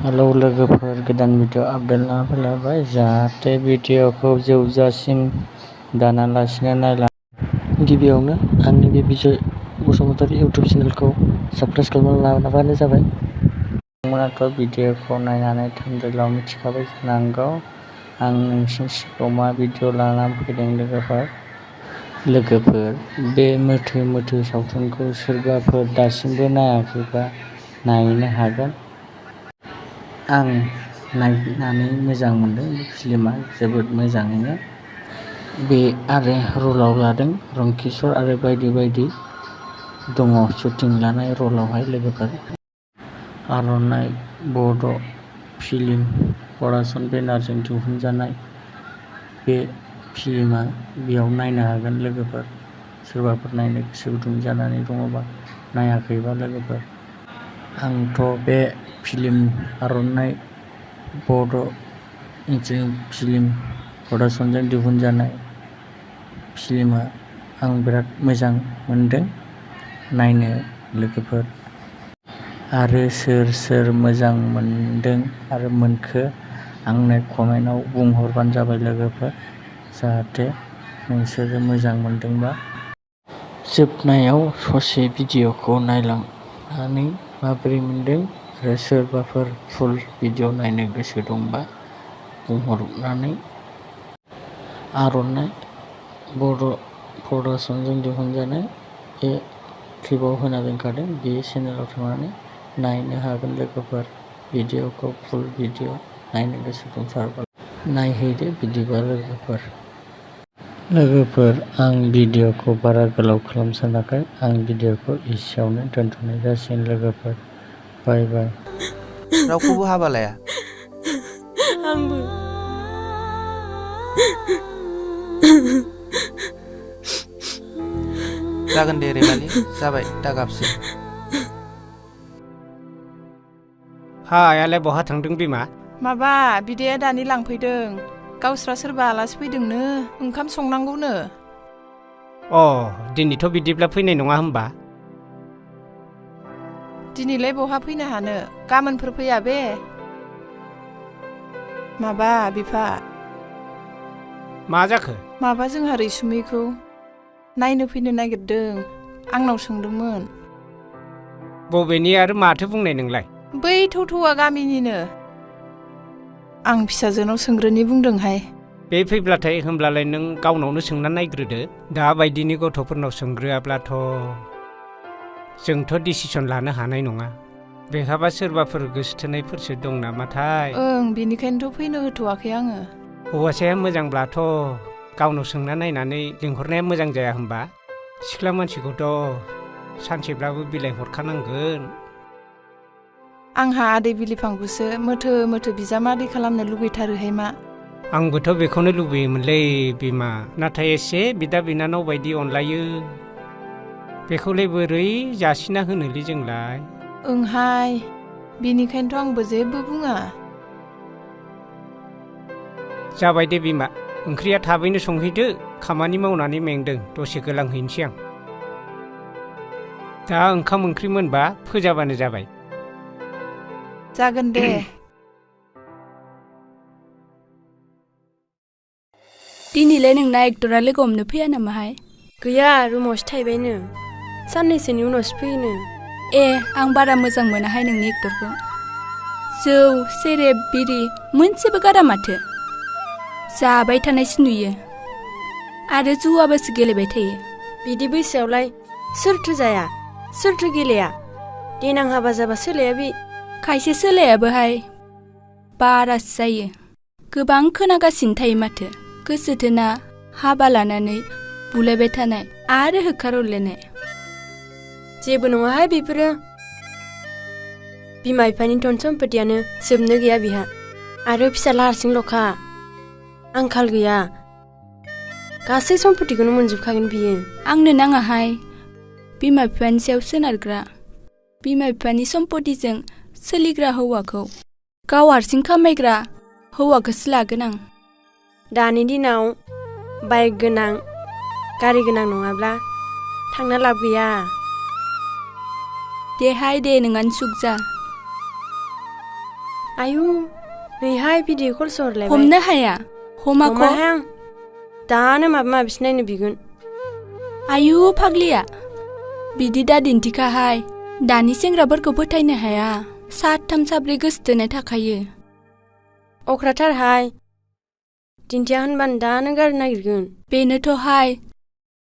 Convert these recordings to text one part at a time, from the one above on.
Hello लोगोफोर, गोदान video update लाना फैलायबाय। जाहाथे भिडिअखौ जोबजासिम दानालासिनो नायलां। गिबियावनो आंनि बे विजय बसुमतारी इउटुब चेनेलखौ साबस्क्राइब खालामना लाबानो जाबाय। नोंथांमोनाथ' भिडिअखौ नायनानै थाम्बनेइलाव मिथिखाबाय जानांगौ आं नोंसिनि सिगाङाव मा भिडिअ लाना फैदों। लोगोफोर, बे mwtw सावथुनखौ सोरबाफोर दासिमबो नायाखैबा नायनो हागोन। आं नायनानै मोजां मोनदों। बे फिल्मआ जोबोद मोजाङैनो बे आरो रलाव लादों रंकिशर आरो बायदि बायदि दङ शुटिं लानाय रलावहाय। लोगोफोर, आर'नाइ बड' फिल्म प्रडाक्सन बेनारजों दिहुनजानाय बे फिल्मआ बेयाव नायनो हागोन। लोगोफोर, सोरबाफोर नायनो गोसो गुदुं जानानै दङबा नायाखैबा लोगोफोर। आंथ' बे फिल्म आर'नाइ बड' फिल्म प्रडाक्सनजों दिहुनजानाय फिल्मआ आं बिराद मोजां मोनदों नायनो लोगोफोर। आरो सोर सोर मोजां मोनदों आरो मोनखो आंनो कमेन्टआव बुंहरबानो जाबाय लोगोफोर। जाहाथे नोंसोरो मोजां मोनदोंबा। जोबनायाव ससे भिडिअखौ नायलांनानै माबोरै मोनदों आरो सोरबाफोर फुल भिडिअ नायनो गोसो दंबा बुंहरनानै। आर'नाइ बड' प्रडाक्सनजों दिहुनजानाय बे क्लिपआव होना दोनखादों। बे चेनेलाव थांनानै नायनो हागोन लोगोफोर। भिडिअखौ फुल भिडिअ नायनो गोसो दंथारोबा नायहैदो बिदिबा लोगोफोर। आं भिडिअखौ बारा गोलाव खालामनो सानाखै। आं भिडिअखौ एसेयावनो दोनथ'नाय जासिगोन लोगोफोर। बाय बाय। रावखौबो हाबा लाया? आंबो। जागोन दे रैमालि, जाबाय दागाबसै। आयालाय बहा थांदों बिमा? माबा बिदाया दानि लांफैदों। गावस्रा सोरबा आलासि फैदोंनो, ओंखाम संनांगौनो। दिनैथ' बिदिब्ला फैनाय नङा होमबा? दिनैलाय बहा फैनो हानो, गाबोनफोर फैया बे। माबा बिफा। मा जाखो? माबा जोंहा रैसुमैखौ नायनो फैनो नागिरदों, आंनाव सोंदोंमोन। बबेनि आरो माथो बुंनाय नोंलाय? बै थौथौआ गामिनिनो। आं फिसाजोनाव सोंग्रोनि बुंदोंहाय। बे फैब्लाथाय होमब्लालाय नों गावनावनो सोंना नायग्रोदो। दाबायदिनि गथ'फोरनाव सोंग्रोआब्लाथ' जोंथ' डिसिसन लानो हानाय नङा। बेहाबा सोरबाफोर गोसोथोनायफोरसो दं नामाथाय। बेनिखायनोथ' फैनो होथ'वाखै आङो। हौवासाया मोजांब्लाथ' गावनाव सोंना नायनानै लिंहरनाया मोजां जाया होमबा? सिख्ला मानसिखौथ' सानसेब्लाबो बिलाइ हरखानांगोन। आंहा आदै बिलिफांखौसो मोथो बिजामादै खालामनो लुगैथारोहाय मा। आंबोथ' बेखौनो लुबैयोमोनलै बिमा, नाथाय एसे बिदा बिनानाव बायदि अनलायो। बेखौलाय बोरै जासिना होनोलै जोंलाय। ओंहाय, बेनिखायनोथ' आंबो जेबो बुङा। जाबाय दे बिमा, ओंख्रिया थाबैनो संहैदो। खामानि मावनानै मेंदों, दसे गोलांहैनोसै आं। दा ओंखाम ओंख्रि मोनबा फोजाबानो जाबाय। जागोन दे। दिनैलाय नोंना एक्टरा लोगो हमनो फैया नामाहाय? गैया, रुमावसो थाहैबायनो। साननैसोनि उनावसो फैयोनो। आं बारा मोजां मोनाहाय नोंनि एक्टरखौ। जौ सेरेब बिरि मोनसेबो गारा माथो। जाबाय थानायसो नुयो आरो जुवाबासो गेलेबाय थायो। बिदि बैसोआवलाय सोरथो जाया, सोरथो गेलेया? देनां हाबा जाबा सोलाया बे। खायसे सोलायाबोहाय, बारासो जायो। गोबां खोनागासिनो थायो माथो। गोसोथोना हाबा लानानै बुलायबाय थानाय आरो होखारहरलायनाय। जेबो नङाहाय बेफोरो। बिमा बिफानि धन सम्पतियानो जोबनो गैया बिहा। आरो फिसाला हारसिंल'खा, आंखाल गैया। गासै सम्पतिखौनो मोनजोबखागोन बियो। आंनो नाङाहाय बिमा बिफानि सायाव सोनारग्रा, बिमा बिफानि सम्पतिजों सोलिग्रा हौवाखौ। गाव हारसिं खामायग्रा हौवाखौसो लागोन आं। दानि दिनाव बाइक गोनां, गारि गोनां नङाब्ला थांना लाब गैया। दे नोंहानो सुख जा। आयु नैहाय भिडिअ कलसो हरलायबाय हमनो हाया हमाख' हमाहाय आं दानो माबा माबिसो नायनो बिगोन आयु फाग्लिया बिदि दा दिन्थिखाहाय दानि सेंग्राफोरखौ फोथायनो हाया साथाम साब्रै गोसोथोनाय थाखायो अख्राथारहाय दिन्थिया होनबानो दानो गारनो नागिरगोन बेनोथ'हाय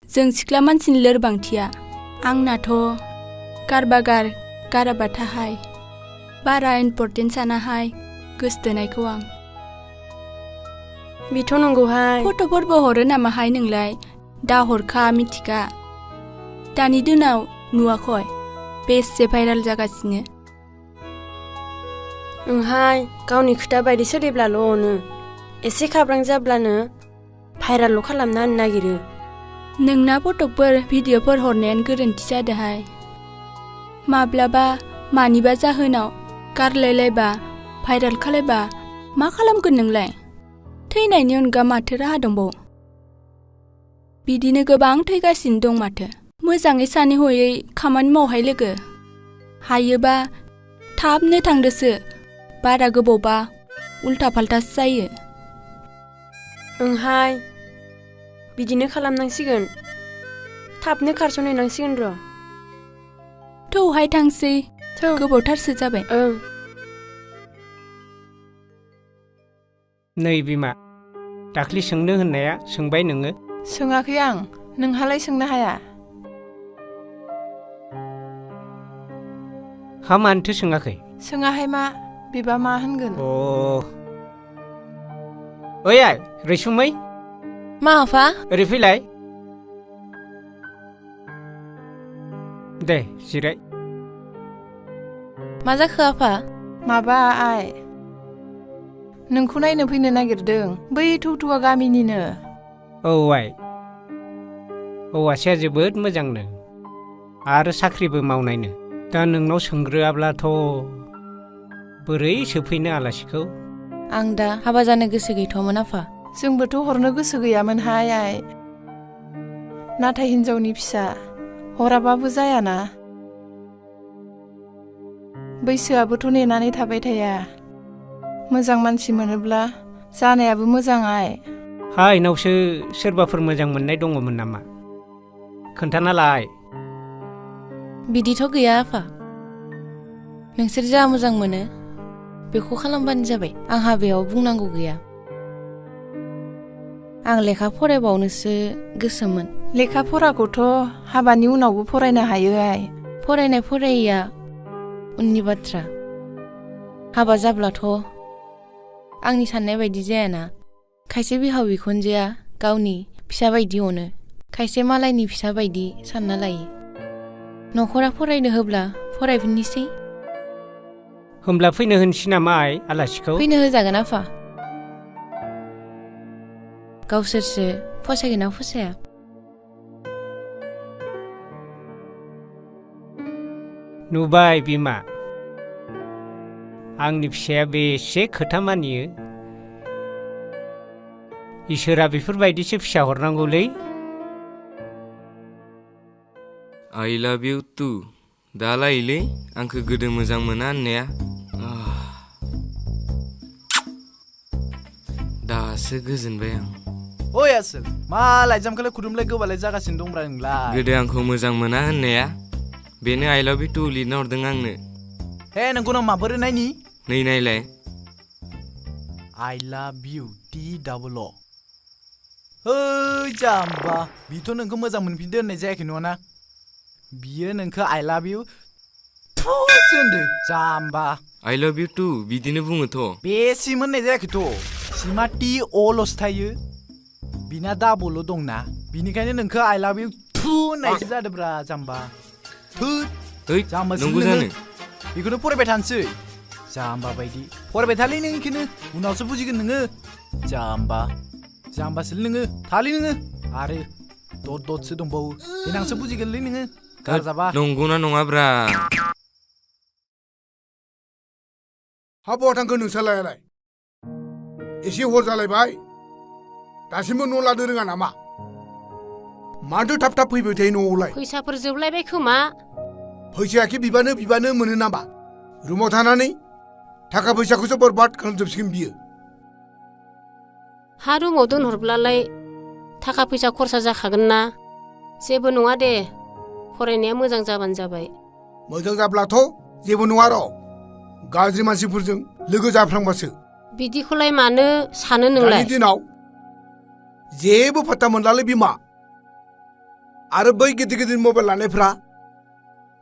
जों सिख्ला मानसिनि लोरबांथिया आंनाथ' गारबागार गाराबाथाहाय बारा इम्पर्टेन्ट सानाहाय गोसोथोनायखौ आं बेथ' नंगौहाय फट'फोरबो हरो नामाहाय नोंलाय दा हरखा मिथिखा दानि दिनाव नुवाखै बेसे भाइरेल जागासिनो ओंहाय गावनि खोथा बायदि सोलिब्लाल' अनो एसे खाब्रां जाब्लानो भाइरेलल' खालामना होनो नागिरो नोंना फट'फोर भिडिअफोर हरनायानो गोरोन्थि जादोहाय माब्लाबा मानिबा जाहोनाव गारलायलायबा भाइरेल खालायबा मा खालामगोन नोंलाय थैनायनि अनगा माथो राहा दंबावो बिदिनो गोबां थैगासिनो दं माथो मोजाङै सानै हयै खामानि मावहाय लोगो हायोबा थाबनो थांदोसो बारा गोबावबा उल्था फाल्थासो जायो ओंहाय बिदिनो खालामनांसिगोन थाबनो खारस'नहैनांसिगोन र' थौहाय थांसै गोबावथारसो जाबाय ओं नै बिमा दाख्लि सोंनो होननाया सोंबाय नोङो सोङाखै आं नोंहालाय सोंनो हाया हा मानोथो सोङाखै सोङाहाय मा बेबा मा होनगोन अ ओइ आइ रैसुमै मा आफा ओरै फैलाय दे जिराय मा जाखो आफा माबा आइ नोंखौ नायनो फैनो नागिरदों बै थौथुवा गामिनिनो औ आइ हौवासाया जोबोद मोजांनो आरो साख्रिबो मावनायनो दा नोंनाव सोंग्रोआब्लाथ' बोरै सोफैनो आलासिखौ आं दा हाबा जानो गोसो गैथ'वामोन आफा जोंबोथ' हरनो गोसो गैयामोनहाय आइ नाथाय हिन्जावनि फिसा हराबाबो जायाना बैसोआबोथ' नेनानै थाबाय थाया मोजां मानसि मोनोब्ला जानायाबो मोजां आइ हायनावसो सोरबाफोर मोजां मोननाय दङमोन नामा खोन्थाना लाय बिदिथ' गैया आफा नोंसोर जा मोजां मोनो बेखौ खालामबानो जाबाय आंहा बेयाव बुंनांगौ गैया आं लेखा फरायबावनोसो गोसोमोन लेखा फराखौथ' हाबानि उनावबो फरायनो हायो आइ फरायनाय फरायैया उननि बाथ्रा हाबा जाब्लाथ' आंनि साननाय बायदि जायाना खायसे बिहाव बिखुनजोआ गावनि फिसा बायदि अनो खायसे मालायनि फिसा बायदि सानना लायो न'खरा फरायनो होब्ला फरायफिननोसै होमब्ला फैनो होनसै नामा आइ आलासिखौ फैनो होजागोन आफा गावसोरसो फसायगोन ना फसाया नुबाय बिमा आंनि फिसाया बेसे खोथा मानियो इसोरा बेफोरबायदिसो फिसा हरनांगौलै I love you too दालायलै आंखौ गोदो मोजां मोना होननाया दासो गोजोनबाय आं ओइ आसोल मा लाइजामखौलाय खुदुमलाय गोबालाय जागासिनो दंब्रा नोंलाय गोदो आंखौ मोजां मोना होननाया बेनो I love you too लिरना हरदों आंनो हे नोंखौ नाव माबोरै नायनि नै नायलाय I love you TWO ओइ जाम्बा बिथ' नोंखौ मोजां मोनफिनदो होननाय जायाखै नङाना बियो नोंखौ I love you थुसो होनदो जाम्बा I love you too बिदिनो बुङोथ' बे सिम होननाय जायाखैथ' सिमा TO ल'सो थायो बिना दाबल' दंना बिनिखायनो नोंखौ I love you थु होननायसो जादोब्रा जाम्बा ओइ नंगौ जानो बेखौनो फरायबाय थानोसै जाम्बा बायदि फरायबाय थालै नों इखौनो उनावसो बुजिगोन नोङो जाम्बासोलै नोङो थालै नोङो आरो ददसो दंबावो देनांसो बुजिगोनलै नोङो गारजाबा नंगौना नङाब्रा हाबाव थांखो नोंसालायालाय एसे हर जालायबाय दासिमबो न' लानो रोङा नामा माथो थाब थाब फैबाय थायो न'आवलाय फैसाफोर जोबलायबाय खोमा फैसायाखि बिबानो मोनो नामा रुमाव थानानै थाखा फैसाखौसो बरबाद खालामजोबसिगोन बियो हा रुमाव दोनहरब्लालाय थाखा फैसा खरसा जाखागोन ना जेबो नङा दे फरायनाया मोजां जाबानो जाबाय मोजां जाब्लाथ' जेबो नङा र' गाज्रि मानसिफोरजों लोगो जाफ्लांबासो बिदिखौलाय मानो सानो नोंलाय दानि दिनाव जेबो फात्ता मोनलालै बिमा आरो बै गिदिर गिदिर मबाइल लानायफ्रा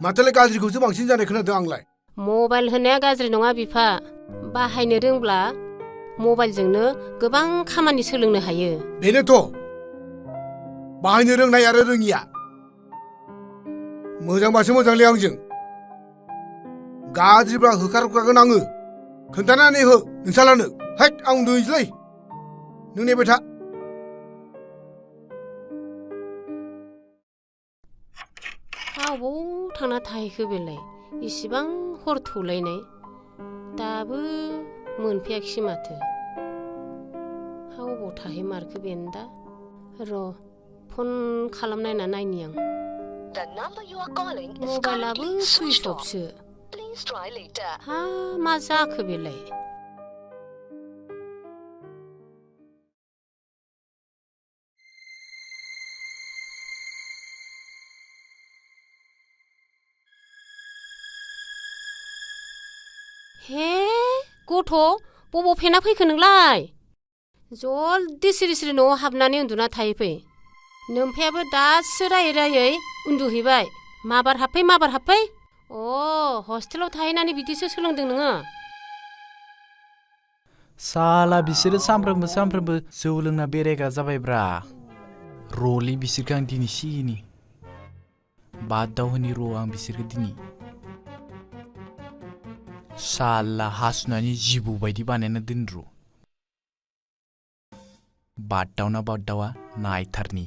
माथोलाय गाज्रिखौसो बांसिन जानाय खोनादों आंलाय मबाइल होनाया गाज्रि नङा बिफा बाहायनो रोंब्ला मबाइलजोंनो गोबां खामानि सोलोंनो हायो बेनोथ' बाहायनो रोंनाय आरो रोङिया मोजांबासो मोजांलै आंजों गाज्रिब्ला होखारखागोन आङो खोन्थानानै हो नोंसालानो हैद आं उन्दुहैसैलै नों नेबाय था अबाव थांना थाहैखो बेलाय इसिबां हर थौलायनाय दाबो मोनफैयाखिसै माथो अबाव थाहैमारखो बेनो दा र' फन खालामनायना नायनि आं मबाइलाबो सुइस अफसो हा मा जाखो बेलाय हे गथ' बबाव फेना फैखो नोंलाय जल्दि सिरि सिरि न'आव हाबनानै उन्दुना थाहैफै नोमफायाबो दासो रायै रायै उन्दुहैबाय माबार हाबफै हस्टेलाव थाहैनानै बिदिसो सोलोंदों नोङो साला बिसोरो सामफ्रोमबो जौ लोंना बेरायग्रा जाबायब्रा र'लै बिसोरखौ आं दिनै सिगिनि बादाव होनि र' आं बिसोरखौ दिनै साला हासुनानै जिबौ बायदि बानायना दोन र' बादावना बादावा नायथारनि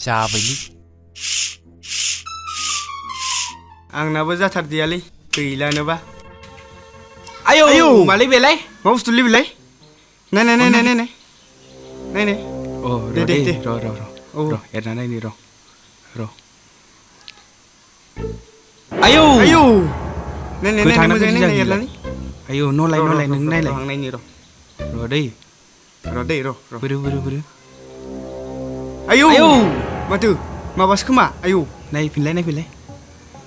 जाबायलै आंनाबो जाथारदियालै गैलानोबा आयौ मालै बेलाय मा बुस्थुलै बेलाय नाय अ दे र' एरना नायनि र' आयौ नाय मोजाङै नाय एरनानै आयौ नलाय नों नायलाय नायनि र' बोरो आयौ माथो माबासो खोमा आयौ नायफिनलाय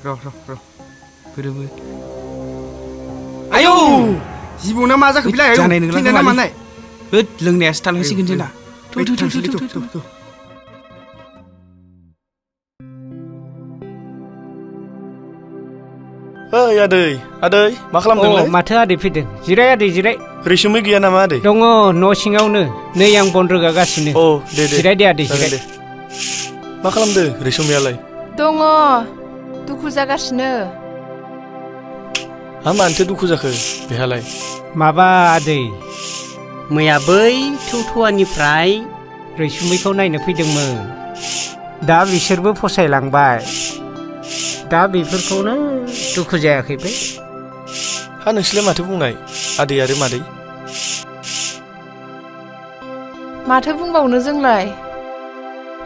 र' बोरो आयौ जिबौना मा जाखो बिलाय जानाय नोंला ना मानाय होद लोंनायासो थानांसिगोन जोंना थु ओइ आदै मा खालामदोंलै माथो आदै फैदों जिराय आदै जिराय रैसुमै गैया नामा आदै दङ न' सिङावनो नै आं बन रोगागासिनो दे जिराय दे आदै जिराय मा खालामदो रैसुमैयालाय दङ दुखु जागासिनो मानोथो दुखु जाखो बेहालाय माबा आदै मैया बै थौथौवानिफ्राय रैसुमैखौ नायनो फैदोंमोन दा बिसोरबो फसायलांबाय दा बेफोरखौनो दुखु जायाखै बे नोंसोरलाय माथो बुंनाय आदै आरो मादै माथो बुंबावनो जोंलाय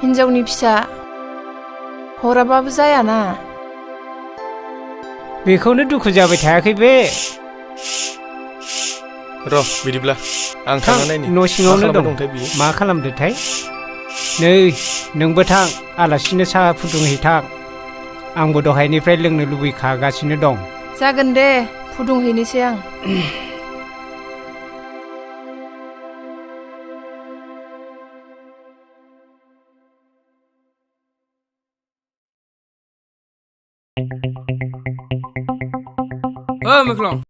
हिन्जावनि फिसा हराबाबो जायाना बेखौनो दुखु जाबाय थायाखै बे र' बिदिब्ला आं थांना नायनि न' सिङावनो दं मा खालामदोंथाय नै नोंबो थां आलासिनो साहा फुदुंहैथां आंबो दहायनिफ्राय लोंनो लुबैखागासिनो दं जागोन दे फुदुंहैनोसै आं मेख्लं